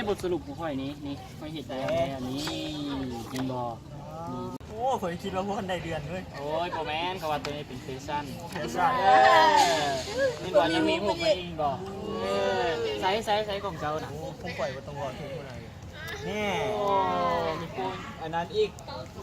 ບົດສະຫຼຸບຂອງຂ້ອຍນີ້ ນີ້ ຂ້ອຍເຮັດແລ້ວແລ້ວ ນີ້ ເຫັນບໍ່? ນີ້ ໂອ້ ຂ້ອຍຄິດວ່າພວກມັນໄດ້ເດືອນເວີຍ. ໂອ້ຍ ບໍ່ແມ່ນ ເຂົາວ່າໂຕນີ້ເປັນແຟຊັນ ແຟຊັນ ເອີ ແມ່ນບໍ່? ຍັງມີຮູບອີກບໍ່? ເອີ ໃສ ໃສ ໃສຂອງເຈົ້ານະ? ໂອ້ ຂອງຂ້ອຍບໍ່ຕ້ອງເວົ້າເຖິງພຸ້ນນະ ນີ້ ໂອ້ ມີໂປ້ ອັນນັ້ນອີກ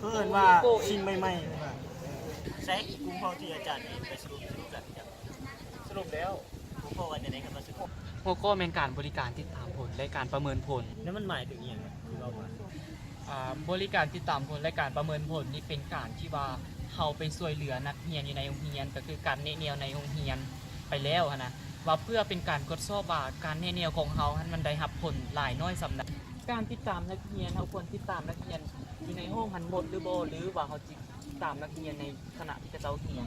ເອີ້ນວ່າສິ່ງໃໝ່ໆ ໃສ ກຸ່ມເຮົາທີ່ອາຈານໄປສະຫຼຸບ ສະຫຼຸບແລ້ວ ຫົວຂໍ້ວ່າຈັ່ງໃດ? ຄັນວ່າສະຫຼຸບ ຫົວຂໍ້ແມ່ນການບໍລິການຕິດຕາມຜົນ ແລະ ການປະເມີນຜົນ. ແລ້ວມັນໝາຍເຖິງອີ່ຫຍັງ? ຄືເວົ້າມາ ອ່າ ບໍລິການຕິດຕາມຜົນ ແລະ ການປະເມີນຜົນນີ້ເປັນການທີ່ວ່າເຮົາໄປຊ່ວຍເຫຼືອນັກຮຽນຢູ່ໃນໂຮງຮຽນ ກໍຄືການແນະແນວໃນໂຮງຮຽນໄປແລ້ວຫັ້ນນະ ວ່າເພື່ອເປັນການກວດສອບວ່າການແນະແນວຂອງເຮົາຫັ້ນມັນໄດ້ຮັບຜົນຫຼາຍນ້ອຍສ່ຳໃດ. ການຕິດຕາມນັກຮຽນ ເຮົາຄວນຕິດຕາມນັກຮຽນຢູ່ໃນຫ້ອງຫັ້ນໝົດຫຼືບໍ່ ຫຼືວ່າເຮົາ ຕາມນັກຮຽນໃນຂະນະທີ່ເຂົາເຈົ້າຮຽນ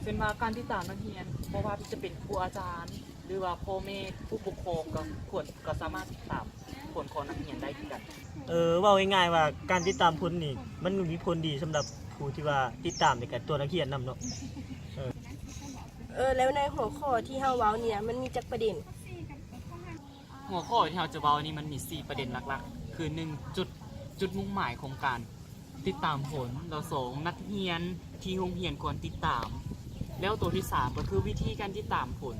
ເຊັ່ນວ່າການຕິດຕາມນັກຮຽນ ບໍ່ວ່າຈະເປັນຄູອາຈານ ຫຼືວ່າພໍ່ແມ່ຜູ້ປົກຄອງ ກໍຄວນ ກໍສາມາດຕິດຕາມຜົນຂອງນັກຮຽນໄດ້ຄືກັນ. ເອີ ເວົ້າງ່າຍໆວ່າການຕິດຕາມຜົນນີ້ ມັນມີຜົນດີສຳລັບຜູ້ທີ່ວ່າຕິດຕາມ ແລະ ກະຕົວນັກຮຽນນຳເນາະ. ເອີ ເອີ ແລ້ວໃນຫົວຂໍ້ທີ່ເຮົາເວົ້ານີ້ນະ ມັນມີຈັກປະເດັນ? ຫົວຂໍ້ທີ່ເຮົາຈະເວົ້ານີ້ມັນມີສີ່ປະເດັນຫຼັກໆ ຄື ໜຶ່ງ ຈຸດ ຈຸດມຸ່ງໝາຍຂອງການຕິດຕາມຜົນ, ແລ້ວ ສອງ ນັກຮຽນທີ່ໂຮງຮຽນຄວນຕິດຕາມ, ແລ້ວໂຕທີສາມກໍຄືວິທີການຕິດຕາມຜົນ,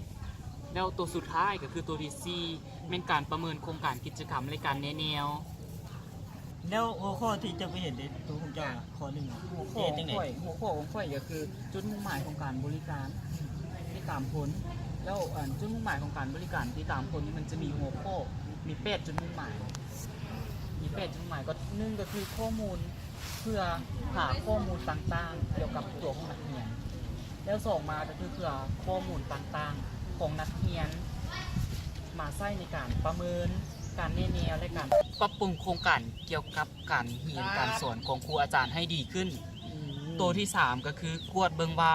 ແລ້ວໂຕສຸດທ້າຍກໍຄືໂຕທີສີ່ ແມ່ນການປະເມີນໂຄງການກິດຈະກຳ ແລະ ການແນະແນວ. ແລ້ວຫົວຂໍ້ທີ່ເຈົ້າໄປເຮັດເດ ໂຕຂອງເຈົ້ານະ ຂໍ້ໜຶ່ງ ເຮັດຈັ່ງໃດ? ຫົວຂໍ້ຂອງຂ້ອຍ ຫົວຂໍ້ຂອງຂ້ອຍກໍຄືຈຸດມຸ່ງໝາຍຂອງການບໍລິການຕິດຕາມຜົນ. ແລ້ວ ອັນ ຈຸດມຸ່ງໝາຍຂອງການບໍລິການຕິດຕາມຜົນນີ້ ມັນຈະມີຫົວຂໍ້ ມີແປດຈຸດມຸ່ງໝາຍ ມີແປດຈຸດມຸ່ງໝາຍ ກໍ ໜຶ່ງ ກໍຄືຂໍ້ມູນເພື່ອຫາຂໍ້ມູນຕ່າງໆກ່ຽວກັບຕົວຂອງນັກຮຽນ, ແລ້ວ ສອງ ມາກໍຄືເພື່ອຂໍ້ມູນຕ່າງໆຂອງນັກຮຽນ ມາໃຊ້ໃນການປະເມີນ ການແນະແນວ ແລະ ການປັບປຸງໂຄງການກ່ຽວກັບການຮຽນການສອນຂອງຄູອາຈານໃຫ້ດີຂຶ້ນ. ອືມ ໂຕທີສາມກໍຄືກວດເບິ່ງວ່າ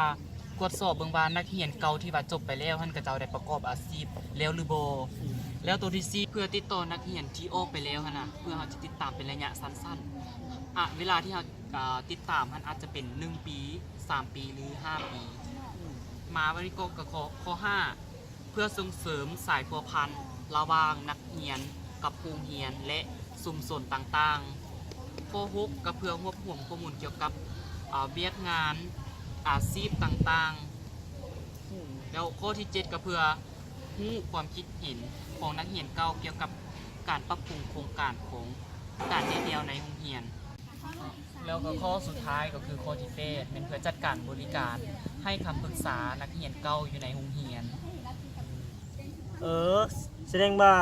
ກວດສອບເບິ່ງວ່ານັກຮຽນເກົ່າທີ່ວ່າຈົບໄປແລ້ວຫັ້ນ ເຂົາເຈົ້າໄດ້ປະກອບອາຊີບແລ້ວຫຼືບໍ່? ອືມ ແລ້ວໂຕທີສີ່ ເພື່ອຕິດຕໍ່ນັກຮຽນທີ່ອອກໄປແລ້ວຫັ້ນນະ ເພື່ອເຮົາຈະຕິດຕາມເປັນໄລຍະສັ້ນໆ ອະ ເວລາທີ່ເຮົາ ອ່າ ຕິດຕາມຫັ້ນອາດຈະເປັນໜຶ່ງປີ, ສາມປີ ຫຼື ຫ້າປີ. ມາບັດນີ້ກໍ ກໍຂໍ້ ຂໍ້ຫ້າ ເພື່ອສົ່ງເສີມສາຍພົວພັນລະຫວ່າງນັກຮຽນກັບໂຮງຮຽນ ແລະ ຊຸມຊົນຕ່າງໆ. ຂໍ້ຫົກ ກໍເພື່ອຮວບຮວມຂໍ້ມູນກ່ຽວກັບ ອາ ວຽກງານອາຊີບຕ່າງໆ. ແລ້ວຂໍ້ທີເຈັດ ກໍເພື່ອຮູ້ຄວາມຄິດເຫັນຂອງນັກຮຽນເກົ່າກ່ຽວກັບການປັບປຸງໂຄງການຂອງການແນະແນວໃນໂຮງຮຽນ. ແລ້ວກໍຂໍ້ສຸດທ້າຍກໍຄືຂໍ້ທີແປດ ແມ່ນເພື່ອຈັດການບໍລິການໃຫ້ຄຳປຶກສານັກຮຽນເກົ່າຢູ່ໃນໂຮງຮຽນ. ເອີ ສະແດງວ່າ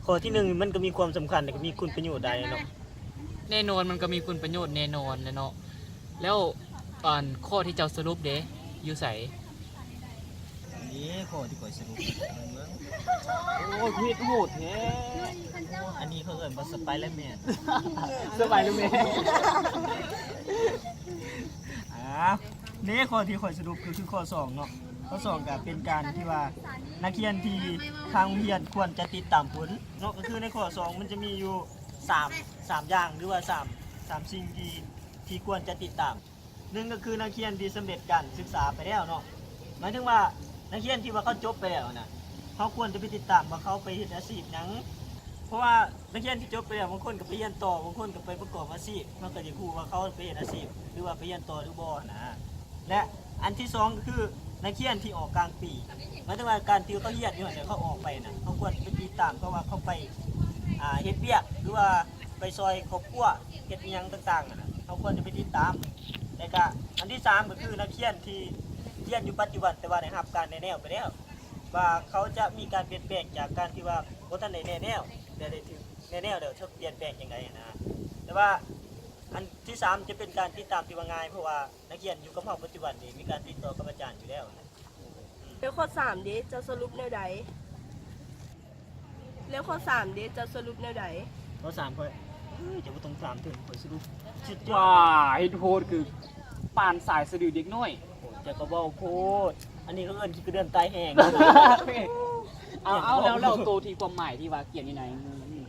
ຂໍ້ທີໜຶ່ງມັນກໍມີຄວາມສຳຄັນ ແລະ ກໍມີຄຸນປະໂຫຍດຫຼາຍເນາະ. ແນ່ນອນ ມັນກໍມີຄຸນປະໂຫຍດແນ່ນອນແຫຼະເນາະ. ແລ້ວ ອັນ ຂໍ້ທີ່ເຈົ້າສະຫຼຸບເດ ຢູ່ໃສ? ນີ້ຂໍ້ທີ່ຂ້ອຍສະຫຼຸບ ເບິ່ງ ໂອ້ຍ ເຮັດໂຫດແທ້. ອັນນີ້ເຂົາເອີ້ນວ່າ Spider-Man Spider-Man. ອ່າ ນີ້ຂໍ້ທີ່ຂ້ອຍສະຫຼຸບກໍຄືຂໍ້ສອງເນາະ. ຂໍ້ສອງກໍເປັນການທີ່ວ່ານັກຮຽນທີ່ທາງໂຮງຮຽນຄວນຈະຕິດຕາມຜົນເນາະ, ກໍຄືໃນຂໍ້ສອງມັນຈະມີຢູ່ສາມ ສາມຢ່າງ ຫຼືວ່າສາມ ສາມສິ່ງທີ່ ທີ່ຄວນຈະຕິດຕາມ. ໜຶ່ງກໍຄືນັກຮຽນທີ່ສຳເລັດການສຶກສາໄປແລ້ວເນາະ, ໝາຍເຖິງວ່ານັກຮຽນທີ່ວ່າເຂົາຈົບໄປແລ້ວນະ ເຮົາຄວນຈະໄປຕິດຕາມວ່າເຂົາໄປເຮັດອາຊີບຫຍັງ. ເພາະວ່ານັກຮຽນທີ່ຈົບໄປແລ້ວ ບາງຄົນກໍໄປຮຽນຕໍ່, ບາງຄົນກໍໄປປະກອບອາຊີບ, ເຮົາກໍຢາກຮູ້ວ່າເຂົາໄປເຮັດອາຊີບ ຫຼືວ່າໄປຮຽນຕໍ່ຫຼືບໍ່ຫັ້ນນະ. ແລະ ອັນທີສອງກໍຄືນັກຮຽນທີ່ອອກກາງປີ, ໝາຍເຖິງວ່າການທີ່ເຂົາຮຽນຢູ່ຫັ້ນ ແລ້ວເຂົາອອກໄປນະ, ເຮົາຄວນໄປຕິດຕາມເຂົາວ່າເຂົາໄປ ອ່າ ເຮັດວຽກ ຫຼືວ່າໄປຊ່ອຍຄອບຄົວ ເຮັດອີ່ຫຍັງຕ່າງໆຫັ້ນນະ, ເຮົາຄວນຈະໄປຕິດຕາມ. ແລ້ວກະອັນທີສາມກໍຄືນັກຮຽນທີ່ຮຽນຢູ່ປັດຈຸບັນ ແຕ່ວ່າໄດ້ຮັບການແນະແນວໄປແລ້ວ ວ່າເຂົາຈະມີການປ່ຽນແປງຈາກການທີ່ວ່າບໍ່ທັນໄດ້ແນະແນວ ແຕ່ໄດ້ຖືກແນະແນວແລ້ວຈະປ່ຽນແປງຈັ່ງໃດຫັ້ນນະ. ແຕ່ວ່າອັນທີສາມຈະເປັນການຕິດຕາມທີ່ວ່າງ່າຍ ເພາະວ່ານັກຮຽນຢູ່ກັບເຮົາປັດຈຸບັນນີ້ມີການຕິດຕໍ່ກັບອາຈານຢູ່ແລ້ວນະ. ແລ້ວຂໍ້ສາມເດ ເຈົ້າສະຫຼຸບແນວໃດ? ແລ້ວຂໍ້ສາມເດ ເຈົ້າສະຫຼຸບແນວໃດ? ຂໍ້ສາມຂ້ອຍ ເອີ ເຈົ້າບໍ່ຕ້ອງຖາມເຖິງ ຂ້ອຍສະຫຼຸບສຸດຍອດ. ວ້າ ເຮັດໂພດຄືປານສາຍສະດືເດັກນ້ອຍ. ໂອ້ ເຈົ້າກໍເວົ້າໂພດ, ອັນນີ້ເຂົາເອີ້ນຂີ້ກະເດືອນຕາຍແຫ້ງ. ເອົາ ເອົາ ແລ້ວ ແລ້ວໂຕທີ່ຄວາມໝາຍທີ່ວ່າຂຽນຢູ່ໃນ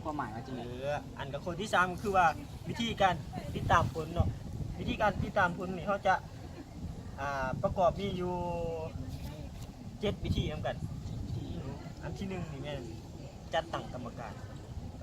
ຄວາມໝາຍວ່າຈັ່ງໃດ? ເອີ ອັນກໍຂໍ້ທີສາມກໍຄືວ່າວິທີການຕິດຕາມຜົນເນາະ, ວິທີການຕິດຕາມຜົນນີ້ເຮົາຈະ ອ່າ ປະກອບມີຢູ່ເຈັດວິທີນຳກັນ. ອັນທີໜຶ່ງນີ້ແມ່ນຈັດຕັ້ງກຳມະການ, ກ